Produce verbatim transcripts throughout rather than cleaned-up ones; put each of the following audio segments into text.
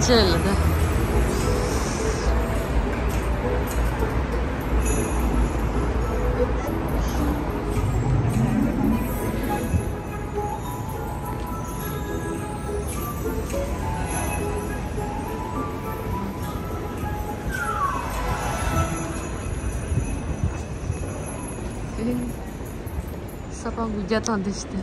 ཅེས་ལ་ད། ས་པ་གུ་རྒྱ་དང་འདི་ཞིག་སྟེ།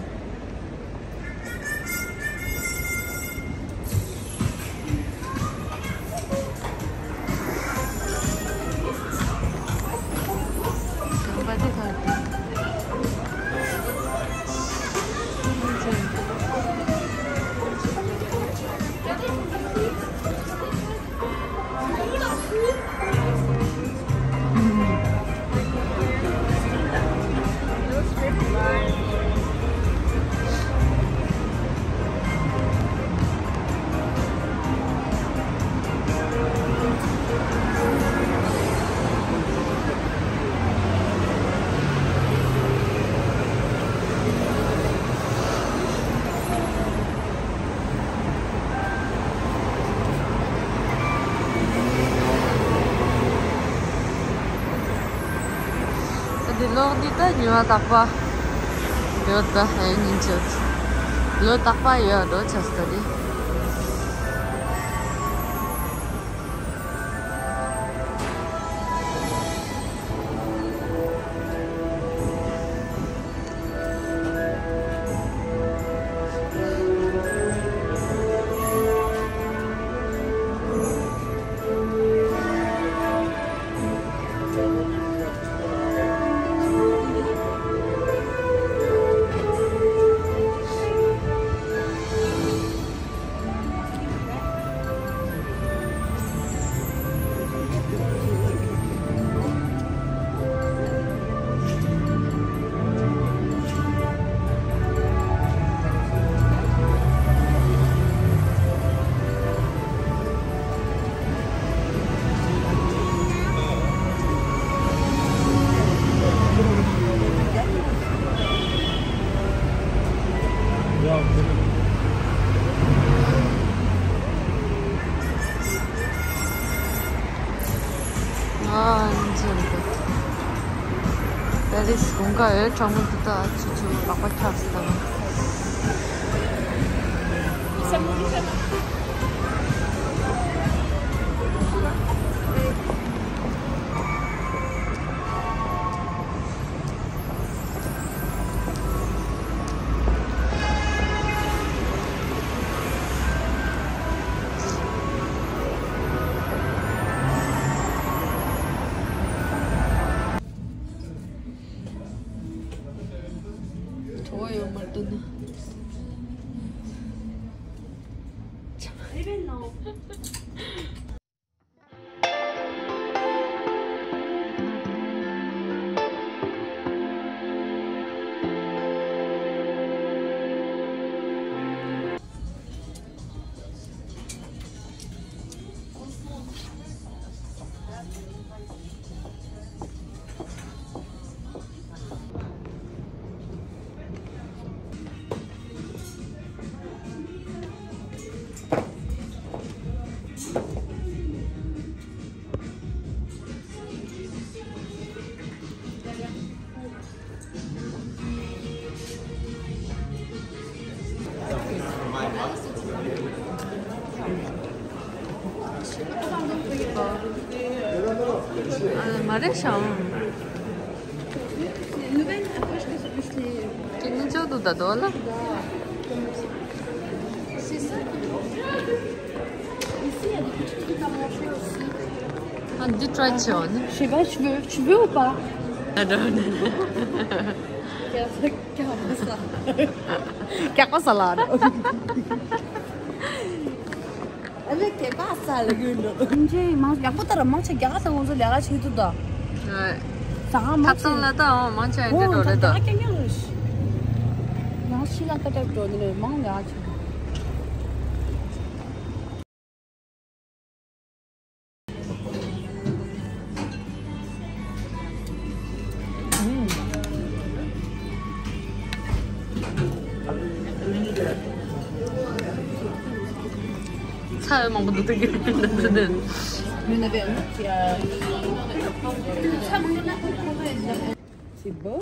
འདི་ལོག་འདི་ད་ཉི་མ་རྟག་པ་ཡོད་ད། ཨེ་ཉིན་ཆད་ལོ་རྟག་པ་ཡོད་འགྲོ་ཆགས་ད་འདི། ཨ་ནི་ཚོ་རེད། པེ་རིས་དགུན་ཁ་འོད་གྲང་མོ་འདི་དག་ཆུ་ཆུ་ལག་པ་འཁྱག་སི་ལྟ་བ། གྲོད་ཡོད་མ་འདུག་ན། ཨ་མ་རེད་ཤག། ཀྱི་ནི་ཅོག་ཏུ་ད་དོ་ལ། ཨ་འདི་ཊྲའི་བྱེད་འོ་ནི། Je sais pas, tu veux, tu veux ou pas? I don't know. Qu'est-ce que ça? Qu'est-ce que ça là? ཨ་ལེ་ཀེ་པ་ས་ལ་གུན་འགྲོ། ཨིན་ཇི་མང་ཡག་པོ་ལྟར་མང་ཆེ་རྒྱ་གར་ས་ཁོང་ཚོ་ལས་ཀ་བྱེད་ཐུབ་ད། ཧོ། ད་མང་ཐབ་ཚང་ཆེ་ལ་ད་འོ་མང་ཆེ་ཨིན་ཇི་འགྲོ་རེད་ད། ད་ཀྱང་ཀྱང་རེད་ཤི། ཡང་ཤི་ལ་ཀ་ཏབ་འགྲོ་ནི་རེད་མང་ལས་ཀ་བྱེད། ཚྭ་མང་པོ་འདུག་ཐུག་གི་འདུག་འདུག Il y en avait un autre qui a. C'est beau.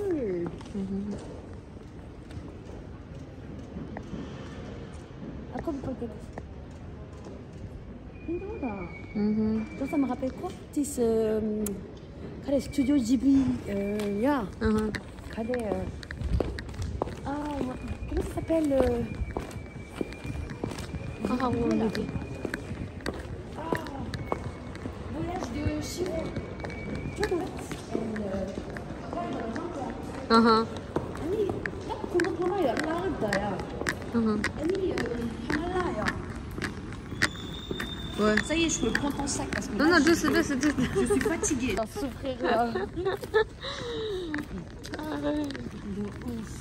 Ah, comme paquet. Attends, ça me rappelle quoi? Petit, euh, Studio Ghibli, euh, yeah. Regardez, euh, ah, comment ça s'appelle euh, ཧ་ཧ་འོ་འདུག་གི Voyage de Chihiro. Tu vois, dans le- ཧ་ཧ། Annie, comment comment il y a la route d'ailleurs. ཧ་ཧ། Annie, euh, Himalaya. Ouais. Ça y est, je peux prendre ton sac parce que Non, là, non, je, douce, douce, douce. Je suis fatiguée. Souffrir là. De ouf.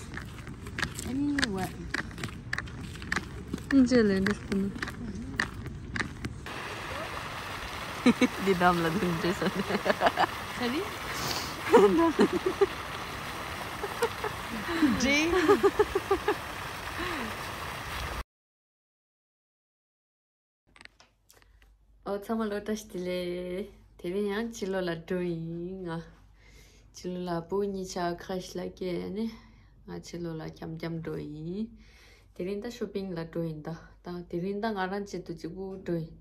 Annie, ouais. Angel and this one. Didam la dun jesa. Salut. Jay. ཨོ་ཚང་མ་ལོ་བཀྲ་ཤིས་བདེ་ལེགས། དེ་རིང་ཡང་ཕྱི་ལོགས་ལ་འགྲོ་ཡིན་ང་། ཕྱི་ལོགས་ལ་བུ་གཉིས་ཆ་ཁ་ཤས་ལ་སྐྱེལ་ནས་ང་ཕྱི་ལོགས་ལ་འཁྱམ་འཁྱམ་འགྲོ་ཡིན། དེ་རིང་ད་ཤོ་པིང་ལ་འགྲོ་ཡིན་ད། ད་དེ་རིང་ད་ང་རང་ཆེད་དུ་གཅིག་པུ་འགྲོ་ཡིན།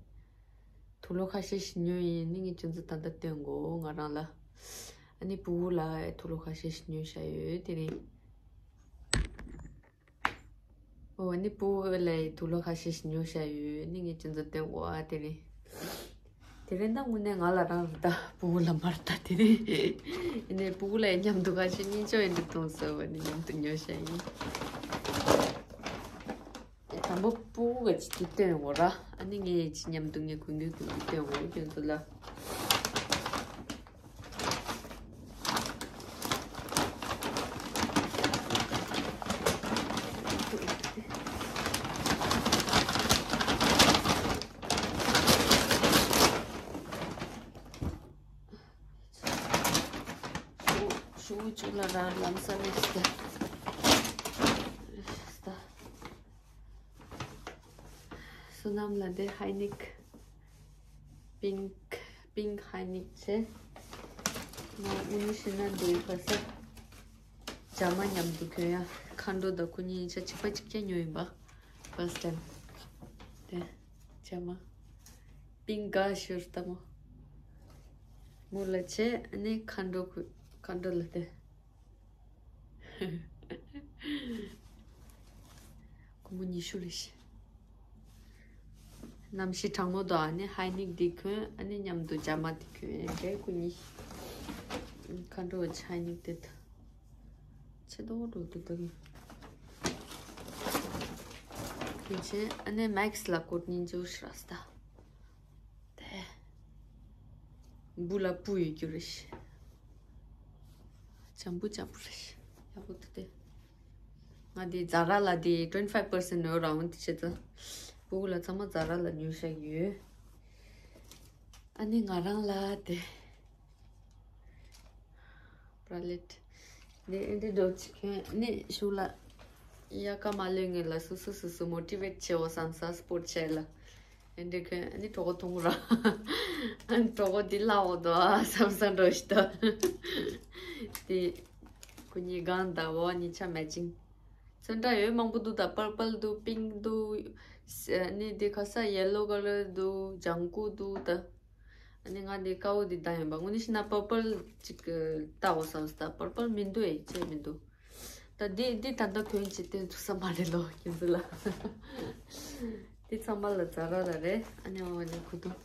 དུག་ལོག་ཁ་ཤས་ཤིག་ཉོས་ཡིན་ནི་ངས་ཁྱོད་ཚོ་ད་ལྟ་སྟོན་གོ་ང་རང་ལ། ཨ་ནི་བུ་གུ་ལ་དུག་ལོག་ཁ་ཤས་ཤིག་ཉོས་བཞག་ཡོད་དེ་རིང་། ཨོ་ནི་བུ་གུ་ལ་དུག་ལོག་ཁ་ཤས་ཤིག་ཉོས་བཞག་ཡོད་ནི་ངས་ཁྱོད་ཚོ་སྟོན་གོ་ཨ་དེ་རིང་། དེ་རིང་ད་དངོས་གནས་ང་ལ་རང་རེད་ད་བུ་གུ་ལ་མ་རེད་ད་དེ་རིང་། ཡིན་ནའི་བུ་གུ་ལ་མཉམ་དུ་ཁ་ཤས་གཉིས་ཆོག་ཡིན་དུ་གཏོང་ཟེར་བ་ནི་མཉམ་དུ་ཉོས་བཞག་ཡིན། དང་པོ་བུ་གུ་ག་ཅིག་དེ་སྟོན་གོ་ར། ཨ་ནི་ངས་ཅི་མཉམ་དུ་ངས་གུས་གུས་གུས་གུས་སྟོན་གོ་ཁྱོད་ཚོ་ལ། ཤུ་ཤུ་བཅུ་ལ་རང་ལམ་སང་ནས་སྟེ། བསོད་ནམས་ལ་དེ་ཧའི་ནིག་པིང་ཀི་པིང་ཀི་ཧའི་ནིག་བྱས། ང་དངོས་གནས་བཤད་ན་འདི་ག་ས་ཇ་མ་མཉམ་དུ་གྱོན་ཡ་མཁའ་འགྲོ་དང་ཁོ་གཉིས་ཆ་གཅིག་པ་གཅིག་རྐྱང་ཉོས་ཡིན་པ། ཕར་སི་ཊའིམ་དེ་ཇ་མ་པིང་ཀི་ག་ཤོར་ལྟ་མོ་མོ་ལ་བྱས་ཨ་ནི་མཁའ་འགྲོ་ཁོ་མཁའ་འགྲོ་ལ་དེ། སྒོར་མོ་ཉི་ཤུ་རེད་ཤག་གནམ་གཤིས་གྲང་མོ་འདུག་ཨ་ནི་ཧའི་ནིག་འདི་གྱོན་ཨ་ནི་མཉམ་དུ་ཇ་མ་འདི་གྱོན་འདྲ་སྐུ་ཉིད། མཁའ་འགྲོ་ཧའི་ནིག་དེ་ད། ཆེ་མདོག་འགྲོ་འདུག་ད་གི། དེ་བྱས་ཨ་ནི་མེག་སི་ལ་ཀོཊ་གཉིས་འབྱོར་ཤག་ར་སྟ། དེ། འབུ་ལ་སྤུ་ཡོད་རྒྱུ་རེད་ཤག་འཇམ་པོ་འཇམ་པོ་རེད་ཤག་ཡག་པོ་འདུག་སྟེ། ང་འདི་ཛ་ར་ལ་འདི་twenty five percent ཡོད་རང་འདི་བྱེད་ཙང་། སྤུ་གུ་ལ་ཚང་མ་ཛ་ར་ལ་ཉོས་བཞག་ཡོད། ཨ་ནི་ང་རང་ལ་དེ། པྲ་ལེཊ། འདི་ཨེ་འདྲ་འགྲོ་ཅིག་ཁྱོད་ནི་ཤུགས་ལ། དབྱར་ཁ་མ་ལོན་ངེས་ལ་སོ་སོ་སོ་སོ་མོ་ཊི་ཝེཊ་བྱེད་འོ་བསམ་ས་སི་པོར་ཊི་བྱས་ལ། ཨེ་འདྲ་ཁྱོད་ནི་གྲོགས་པོ་མཐོང་ར། ཨ་ནི་གྲོགས་པོ་འདི་ལ་འོ་དོ་བསམ་ས་འགྲོ་ཤི་ད། དེ། ཁོ་གཉིས་གང་ད་འོ་གཉིས་ཆ་མེ་ཅིང་། ཚོན་ཁྲ་ཡོད་མང་པོ་འདུག་ད་པར་པལ་འདུག་པིང་ཀི་འདུག་ཨ་ནི་འདི་ཁ་ས་ཡེ་ལོ་ཀ་ལར་འདུག་ལྗང་ཁུ་འདུག་ད། ཨ་ནི་ང་འདི་དཀར་པོ་འདི་ད་ཡིན་པ་དངོས་གནས་བཤད་ན་པར་པལ་ཅིག་ལྟ་འོ་བསམ་སོང་ད་པར་པལ་མི་འདུག་ཨེ་ཅེ་མི་འདུག་ད་འདི་འདི་ད་ལྟ་གོན་བྱེད་སྟོན་ཐུབ་ས་མ་རེད་ལོ་ཁྱེད་ཚོ་ལ། འདི་ཚང་མ་ལ་ཛ་ར་ལ་རེད་ཨ་ནི་འོ་ནི་གུ་དུང་།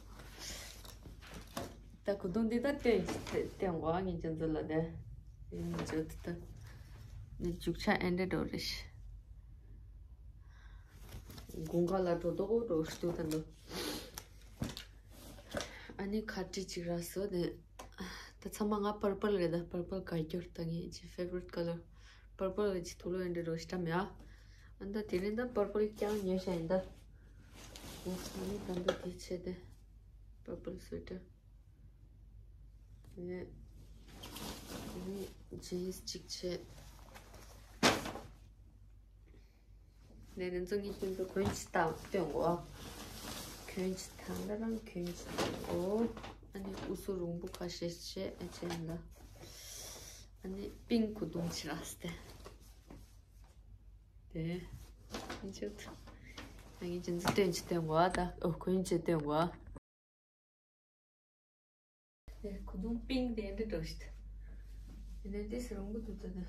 ད་གུ་དུང་འདི་ད་སྟོན་སྟོན་གོ་ཨ་ངས་ཁྱེད་ཚོ་ལ་དེ། ཡིན་ནི་བརྗོད་དུ་ད། ནི་རྒྱུག་ཆ་ཨེ་འདྲ་འགྲོ་རེད། དགུན་ཁ་ལ་འགྲོ་ལྡོག་འགྲོ་ཤི་དུས་ད་འདུག་ཨ་ནི་ཁ་ཊི་གཅིག་རག་སོང་ནས། ད་ཚང་མ་ང་པར་པལ་རེད་ད་པར་པལ་ག་རྒྱུར་ད་ངའི་ཅི་ཕེ་ཝ་རི་ཊི་ཀ་ལར། པར་པལ་གི་ཅི་ཐུགས་ལོ་ཨེ་འདྲ་རོ་ཤི་ཏ་མེ་ཨ། ཨ་ད་དེ་རིང་ད་པར་པལ་རྐྱང་ཉོས་ཤ་ཡིན་ད། འོ་ཨ་ནི་ད་འདུག་དེ་ཆེ་དེ། པར་པལ་སུ་ཝེ་ཊར། ནས་ནི་ཇིན་སི་གཅིག་བྱས། ནས་ནི་ཚོ་ངས་ཁྱོད་ཚོ་གོན་ཅི་ལྟ་སྟོན་གོ། གྱོན་ཅིག་དང་། ད་རང་གྱོན་ཅིག་དང་། ཨོ། ཨ་ནི་ཨུ་སུ་རུང་བུ་ཁ་ཤས་བྱས། ཨ་ཅེ་ལ། ཨ་ནི་པིང་ཀུ་དུང་ཕྱི་ར་སྟེ། དེ། ཨིན་ཅོད། ཨ་ངས་ཅན་ཙི་སྟོན་ཅིག་སྟོན་གོ་ཨ་ད། ཨོ་གྱོན་ཅིག་སྟོན་གོ་ཨ། དེ་ཁུ་དུང་པིང་དེ་འདྲ་འགྲོ་ཤི་ད། དེ་ནས་དེ་སི་རུང་གུ་དུ་ད་ད།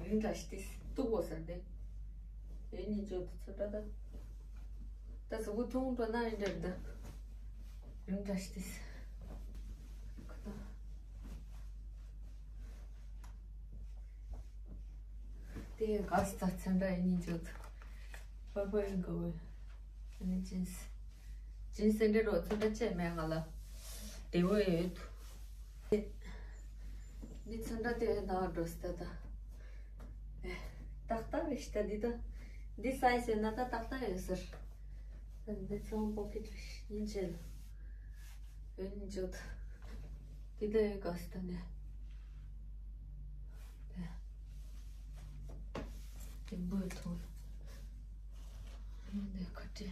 ཡིན་འདྲ་ཤི་དེ་སི་ཏུ་གོ་ས་དེ། དེ་ནི་ཅོ་དུ་ཚོ་ད་ད། ད་སི་བུ་ཐུང་འགྲོ་ན་ཡིན་འདྲ་ད། ཡིན་འདྲ་ཤི་དེ་སི། ཁུ་དུང་། དེ་ག་ས་ཚན་འདྲ་ཡིན་ཅོ་དུ། པ་པ་ཡིན་ག་བོ། ཨ་ནི་ཇིན་སི། ཇིན་སི་འདྲ་རོ་ཚོན་འདྲ་བཅད་མེད་ང་ལ། བདེ་བོ་ཡོད་དུ། འདི་ཚོན་འདྲ་དེ་ཡོད་ན་འགྲོ་སི་ད་ད། ཨེ། ཏག་ཏག་རེད་ཤི་ད་འདི་ད། འདི་སའི་ཛི་ཡོད་ན་ད་ཏག་ཏག་ཡོད་ཟེར། འདི་ཚོང་པོ་ཀེ་ཊི་རེད་ཤི་ཉིན་བྱེད་ལ། ཡོད་ཉིན་བྱོད། འདི་ད་ཡོད་ག་སི་ད་ནས། དེ་འབུ་ཐོང་། འདི་ཁ་ཏྲེ།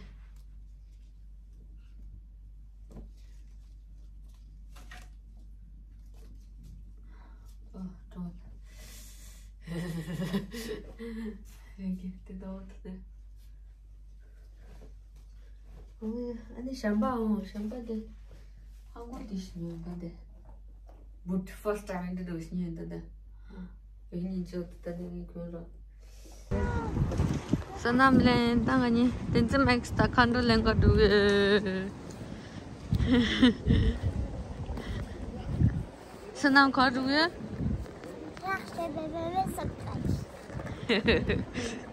ཨོ་ཀྲོལ། ཡ་གི་དེ་ད་འོ་ད་དེ། ཨ་ནི་ཤམ་པ་འོང་། ཤམ་པ་དེ། ཧང་གོ་དེ་ཤི་ཉོན་པ་དེ། བུད་ཕར་སི་ཊའིམ་འདི་འདྲ་ཤི་ཉོན་ད་དེ། ཡིན་ཉིན་ཅོ་ད་དེ་ངས་གོན་རོགས། བསོད་ནམས་ལེན་ད་ང་གཉིས་བསྟན་འཛིན་མེག་སི་དང་མཁའ་འགྲོ་གླིང་ག་འགྲོ་གི། བསོད་ནམས་ག་འགྲོ་གི། ཡག་ཤེས་པའི་བེ་བེ་སོགས་ཀྱི།